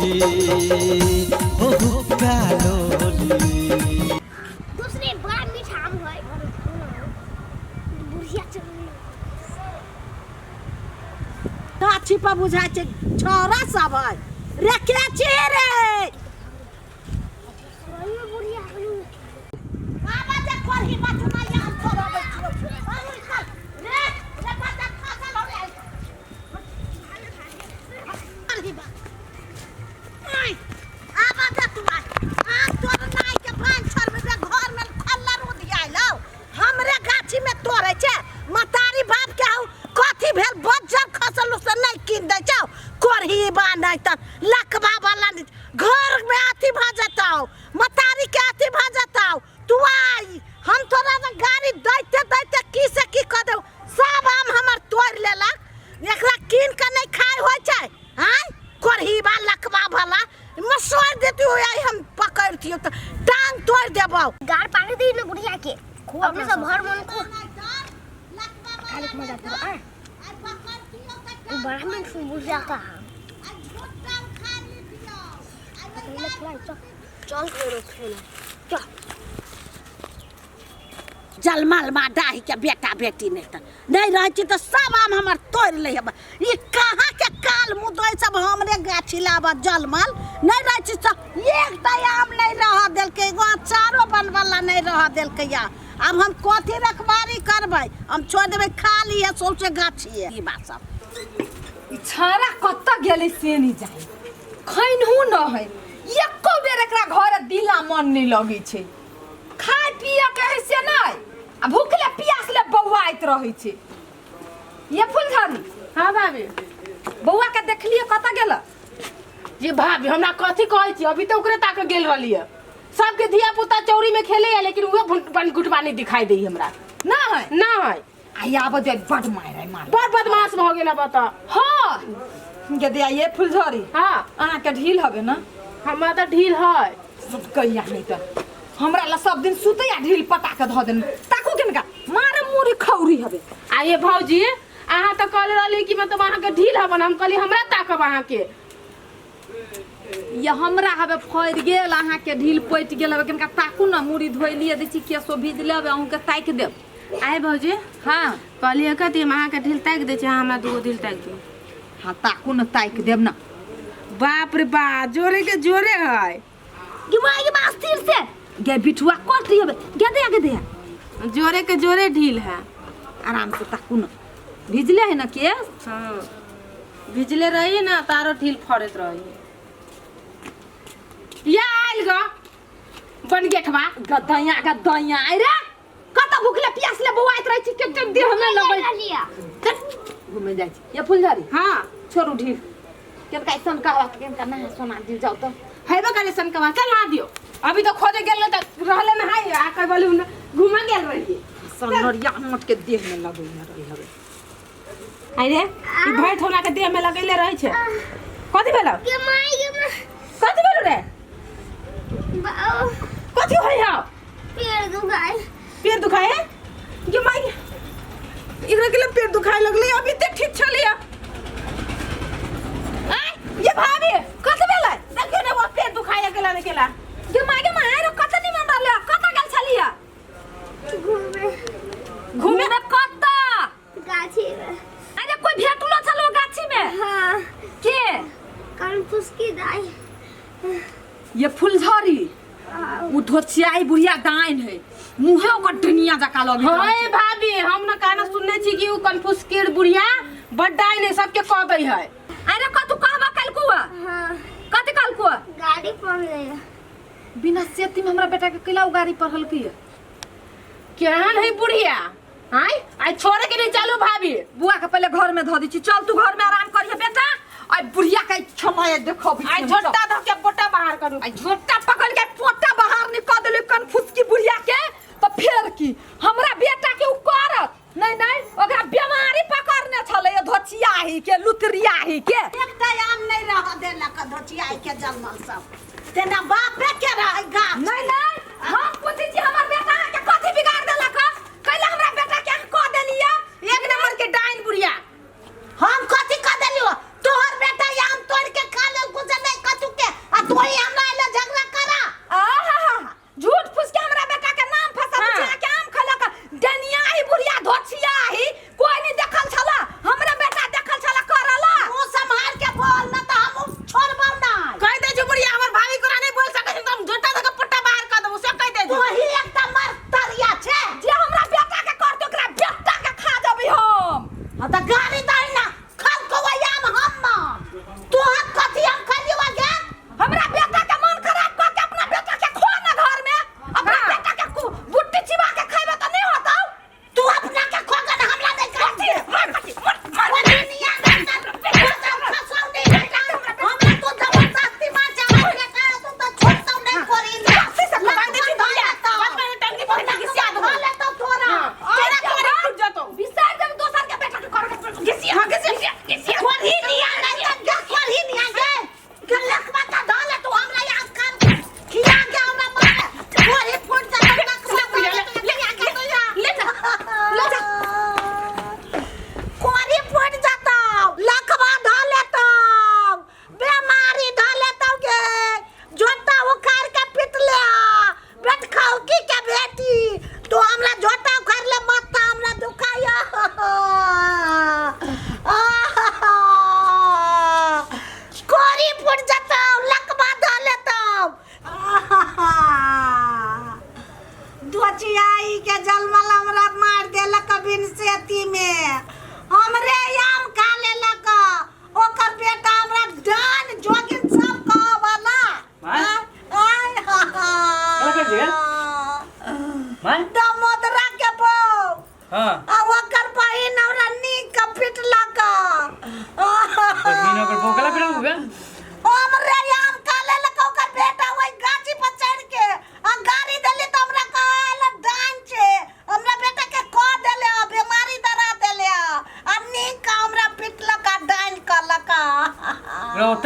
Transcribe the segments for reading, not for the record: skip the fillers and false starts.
हो हुक्का लोली। दूसरे बड़ा मीठा आम है, बुढ़िया चल गाछी पर बुझाइ छै छौड़ा सब है रे, के छी रे? बुढ़िया बाबा जे करही बचना या हम छोड़बै छियौ। रे रे बच्चा खसल हो रे, करही बा आइ आबा दे तू आइ। आम तोर नाइ के भान छोड़बै बे, घर में खल्लर उधियाइ लौ, हमरे गाछी में तोड़ै छै। मतारी बाप के हौ कथी भेल, बज्जर खसल से नहीं कीन दै छौ। कोरही बा नहीं त लकबा वाला नहीं, घर में अथी भऽ जेतौ, मतारी के अथी भऽ जेतौ। तू आई, हम तोरा से गाड़ी दैते दैते की से की कऽ देब। सब आम हमर तोड़ि लेलक, एकरा कीन के नहीं खाइ होइ छै। आँय कोरही बा लकबा वाला मसोड़ देती हो, आई हम पकड़तियो तऽ टांग तोड़ देबौ। गार पानी दी ना बुढ़िया के, अपने सब भर मन को खाली मजा पूरा आ बड़ा मन सुन बुढ़िया का चल चल खेलो चल। जलमल डाही के बेटा बेटी नहीं तऽ नहीं रहै छी तऽ सब आम हमर तोड़ि लै हब। ई कहाँ के काल मुदई सब हमरे गाछी लाब जलमल नहीं रहै छी तऽ एकटा आम नहीं रह देलकै, एगो अचारो बनबला नहीं रह देलकै। या आब हम कथी रखबारी करबै? हम छोड़ देबै खाली है सौंसे गाछी है ई बात सब। ई छाड़ा कतऽ गेलै से नहि जानि, खैनहु न है एको बेर, एकरा घर दिला मन नहि लगै छै। खाय पिय के है से नहि, आ भूखले प्यासले बौआइत रहै छै। ये फुलझड़ी। हाँ भाभी। बौआ के देखलिए कतऽ गेल? ये भाभी हमरा कथी कहै छी, अभी तऽ ओकरे ताके गेल रहली है। सबके धिया पुता चौरी में खेले है, लेकिन उहे बनगुटवा नहीं दिखाई दे हमरा। नहीं नहीं। आई आब दे, बड मार है मार। बड़ बदमाश भऽ गेल अब तऽ। हाँ गे दे, ये फुलझड़ी। हाँ। अहाँ के ढील हबे ना? हमरा तऽ ढील है। सब कहिया नहीं तऽ हमरा ला सब दिन सुते आ ढील पटा के धऽ देन, ताकू केनका मारे मुरी खौरी हबे। आ ये भौजी अहाँ तऽ कहले रहली कि मतलब अहाँके ढील हबन, हम कहली हमरा ताकब अहाँके। ये हमरा हबे फड़ि गेल, अहाँ के ढील पटि गेल हबे। केनका ताकू ना, मुरी धोइ लिए दै छी, केसो भीज लेबे, अहूँ के ताकि देब। आए भौजी। हाँ। कहलियै कथी, हम अहाँके ढील ताकि दै छी, अहाँ हमरा दूगो ढील ताकि दियौ। हाँ ताकू न, ताकि देब ना। बाप रे बा, जोरे के जोरे है। गिमा गिमा स्थिर से गे बिठुआ कट दियबे, गे दे गे दे। जोरे के जोरे ढील है। आराम से ताकू न, भिजले है ना केस? हाँ भिजले रही ना तारो ढील फड़ैत रही। या आयल ग बन गेठवा। गदैया गदैया आइ रे, कत भूखले प्यासले बौआइत रहै छी के के देह में लगै लिया घुमे जाइ छी। ये फुलझड़ी। हाँ। छोड़ू ढील, केनका ऐसन कहवा केनका नहा सोना दिल जाओ तो हेबे करे सनकवा, चल ना दियो। अभी तो खोजे गेल त रहले ना है, आ कह बोली घुमे गेल रही। सनरिया मोट के देह में लगै न रही हवे। आई रे ई भरि ठोना के देह में लगैले रहै छै। कथी भेलौ? गे माय गे माय। कथी भेलौ रे? बाऊ। कथी होय हौ? पेड़ दुखाय। पेड़ दुखाय है? गे माय गे, एकरा के पेड़ दुखाय लगलै, अभी ते ठीक छलिया। आय ये भाभी कथी भेलै? देखियो ने वो पेड़ दुखाय गेला ने केला। गे माय गे माय, रे कत निमन रहले, कत गेल छलिया? घूमे। घूमे कत? गाछी में। अरे कोई भेटलो छलो गाछी में? हाँ। के? कान फुसकी दाई। ये फुलझड़ी उ धोचियाई बुढ़िया डाइन है, मुहे ओकर डनिया जका लगैत रहै हाँ छै। भाभी हम न काना सुनने छी कि उ कन्फुसकीर बुढ़िया बड डाइन है, सबके कह दै है। अरे कतु कहबा कलकुआ? हाँ। कथि कलकुआ? गाड़ी पर ले। बिना सेती में हमरा बेटा के कैला उ गाड़ी पढ़ल की? केहन है बुढ़िया? आय आय छोड़े के नहीं चालू भाभी। बुआ के पहले घर में धऽ दै छी, चल तू घर में आराम करिहे बेटा। आई बुढ़िया के क्षमा देखो। आई झोटा धऽ के पोटा बाहर करू। आई झोटा पकड़ के पोटा बाहर निकाल देली कनफुसकी बुढ़िया के, तो फेर की हमरा बेटा के उ करत नहीं नहीं, ओकरा बीमारी पकड़ने छलै धोचियाही के लुतरियाही के। एकटा आम नहीं रह देलक धोचियाही के जन्मल सब, तेना बापे के रहे गाछ। नहीं नहीं हम पूछै छी हमर बेटा अहाँके कथी बिगाड़ देलक? कैला हमरा बेटा के अहाँ कह देलियै? एक नंबर के डाइन बुढ़िया। हम कथी कह देलियो? तोहर बेटा आम तोड़ के खा लेल कुछ नहीं कथू के।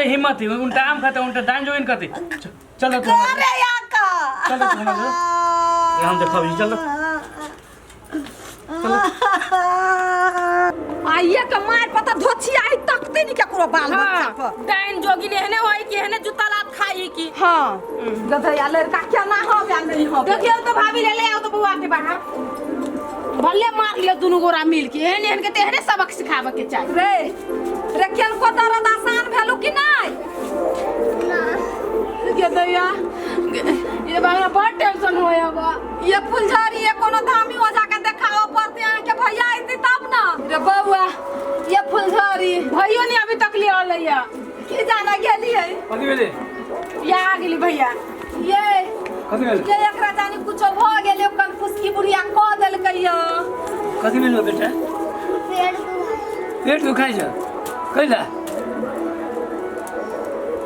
कते हिम्मत है उनटा आम खाते उनटा डाइन जोइन करते। चल तू अरे याका चल तू हमरा ये हम देखब चल। आइए के मार पता धोछी आई तकते नहीं केकरो बाल बच्चा पर। डाइन जोगिन एहने होई कि एहने जूता लात खाई की। हां गधैया लड़का केना हो या नहीं हो। देखियो तो भाभी ले ले आओ तो बउआ के बाहर भले मार लियो दुनू गोरा मिल के एहने एहन के तेहने सबक सिखावे के चाही। रे रे केन को दर्द आसान भेलु कि नहीं? ना गधैया ये बाबा बड़ टेंशन होया बा। ये फुलझड़ी ये कोनो धामी ओझा के देखाओ पड़ते अहाँ के भैया अइती तब ना। रे बउआ ये फुलझड़ी भैयो नहीं अभी तक ले आलैया की जाना गेली है। कथी भेलै? या आ गेली भैया। ये कथी भेलै? ये एकरा जानी कुछो भ गेलै ओकर फुसकी बुढ़िया क देलकै य। कथी भेलो बेटा? पेट दुखाइ। पेट दुखाइ छ कैला?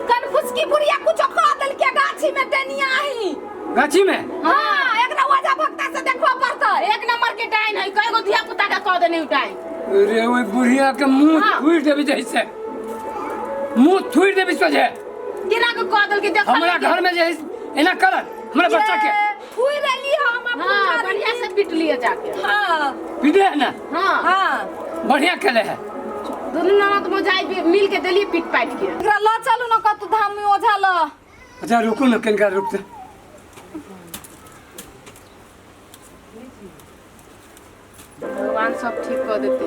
कनफुसकी बुढ़िया कुछो क देलकै गाछी में टेनिया ही। गाछी में? हां एकरा ओझा भक्ता से देखबो पड़तै। एक नंबर के डाइन है कई गो धिया पुता के कह देने डाइन। रे ओइ बुढ़िया के मुंह थुइर देबी जैसे मुंह थुइर देबी सोझे गिरा के कह देलकै देख हमरा घर में जे एना करत हमरा बच्चा के थुइर रहली हम। हां बढ़िया से पीट लिए जाके। हां पीटे है ना? हां हां बढ़िया खेले है दोनों ननद मोजाई मिल के देलिए पीट पाट के। एकरा ल चलू न कतु धाम में ओझा ल। अच्छा रुकू न कनिका रुकते। भगवान सब ठीक कर देते।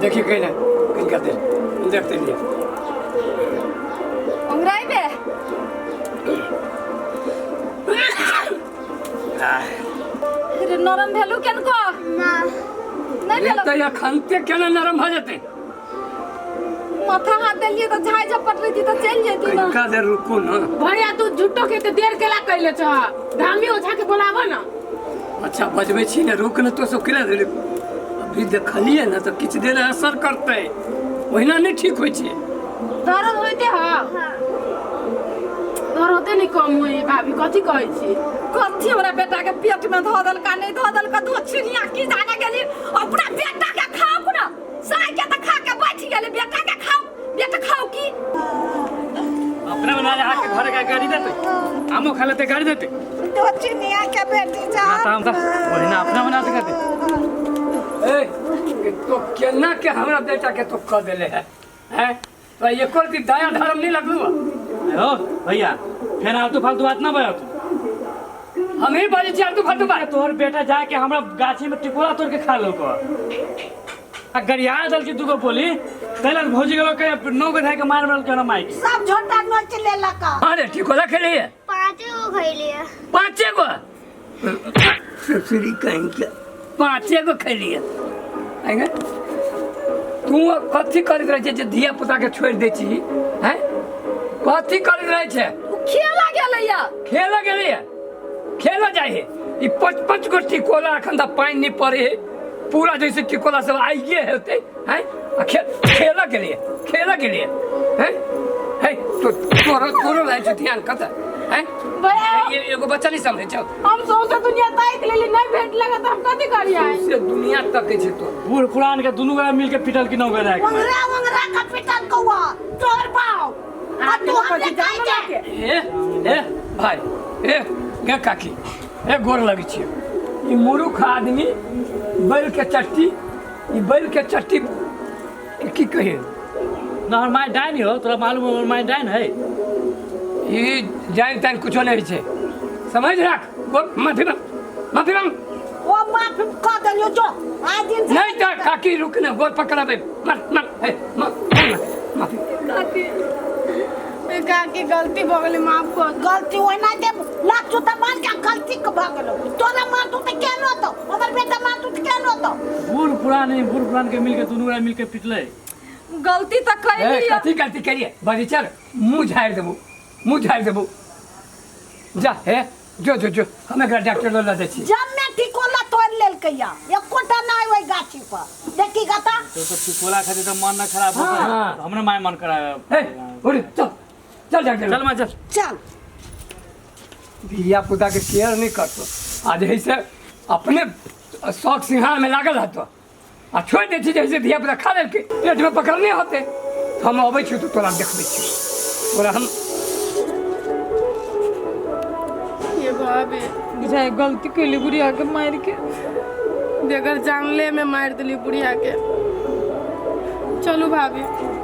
देखिए कहीं ना कनिका देर देखते लिए अंगराई बे। रे नरम भेलु केन को? ना नहीं भेलु त अखनते केना नरम भ जेतै? माथा हाथ देलिए त झाइ झपट रही त चलि जेती ना। कनिका देर रुकू न भैया तू झूठो के त देर केला कैले छ धामी ओझा के बोलाव न। अच्छा बजबै छी ने रुक न तो सब केला देले अभी देखलिए न त किछ देर असर करतै ओहिना नहीं ठीक होइ छै। दर्द होइते ह? दर्द होते नहीं कम होई भाभी कथी कहै छी? कथी हमरा बेटा के पेट में धऽ देलका नहीं धऽ देलका दो चिड़िया की जाने गेली अपना बेटा के खाऊ ना साय के त खा के बैठ गेली बेटा के खाऊ बेटा खाऊ की अपना बना के घर के गाड़ी देते आमो खा लेते गाड़ी देते दो चिड़िया के बेटी जा ना त हम त ओहिना अपना बना के खाते। ए तो केना के हमरा बेटा के तो क देले है हैं तो एको दिन दया धर्म नहीं लगलू हो भैया फेर आलतू फालतू बात ना बजा तू। हम ही बाजै छी आलतू फालतू बात। तोहर बेटा जाके हमरा गाछी में टिकोला तोड़ के खा लेलको आ गरिया दल के दुगो बोली तैला भौजी गेलो के नौ गो धाय के मार मारल के माई के सब झोटा नोच लेलक। अरे टिकोला खेलिए पांचे गो खैलिए। पांचे गो ससुरी कहीं के पांचे गो खेलिए आएंगे तू कथी करैत रहै छै जे धिया पुता के छोड़ि दै छी हैं? कथी करैत रहै छै? खेला गेलैया। खेला गेलैया खेला जाइ है ई पाँच पाँच गो टिकोला अखन तक पानि नहीं पड़े है पूरा जैसे टिकोला सब आइए होते हैं आ खेला के लिए खेला के लिए हैं है तो तोरो तोरो रहै छै ध्यान कत हैं भैया एगो बच्चा नहीं समझै छौ। हम सौंसे दुनिया ताकि लेली नहीं भेट लगा त हम कथी करियै? से दुनिया तकै छै तो बूढ़ पुरान के दुनू गोरा मिल के पिटल कि नौ गोरा के ओंगरा ओंगरा के पिटल कौआ तोर बाव आ तू हमरे खाइ के। ए ए भाई ए गे काकी ए गोर लगै छियै ई मूर्ख आदमी बैल के चट्टी ई बैल के चट्टी की कहिए ना हमर my dine हो तोरा मालूम हमर my dine है ई जान तान कुछो नहीं छै समझ राख माफी मांग माफी मांग। ओ माफ क देलियो जो आ दिन नहीं त काकी रुक न गोर पकड़ाबे मार मार हे मार माफी। काकी काकी गलती भ गेलै माफ कर। गलती ओहिना देब लाख जूता मार के गलती के भ गेलो तोरा मार तू त केनो तो हमर बेटा मार तू त केनो तो बूढ़ पुरान के मिल के दुनू गोरा मिल के पिटलै। गलती त कैलियै। कथी गलती करिए बगीचर मुंह झाड़ि देबू मुंह झाड़ि देबू जा हे जो जो जो हम एकरा डॉक्टर लग लऽ जाइ छी। जब में टिकोला तोड़ लेलकैया एकोटा नहीं ओहि गाछी पर देखी गता तो सब टिकोला खातिर त मन न खराब हो हमरा my मन खराब हे उठ चल चल डॉक्टर चल मां चल चल। धिया पुता के केयर नहीं करतो आ जे से अपने शौक सिंहार में लागल रहतो। आ छोड़ि दै छी जैसे धिया पुता खा लेलकै पेटमे पकड़ने होतै। हम अबै छी तऽ तोरा देखबै छी तोरा हम। ये भाभी बुझाइ गलती कैली बुढ़िया के मारि के, बेगर जानले में मारि देली बुढ़िया के। चलू भाभी।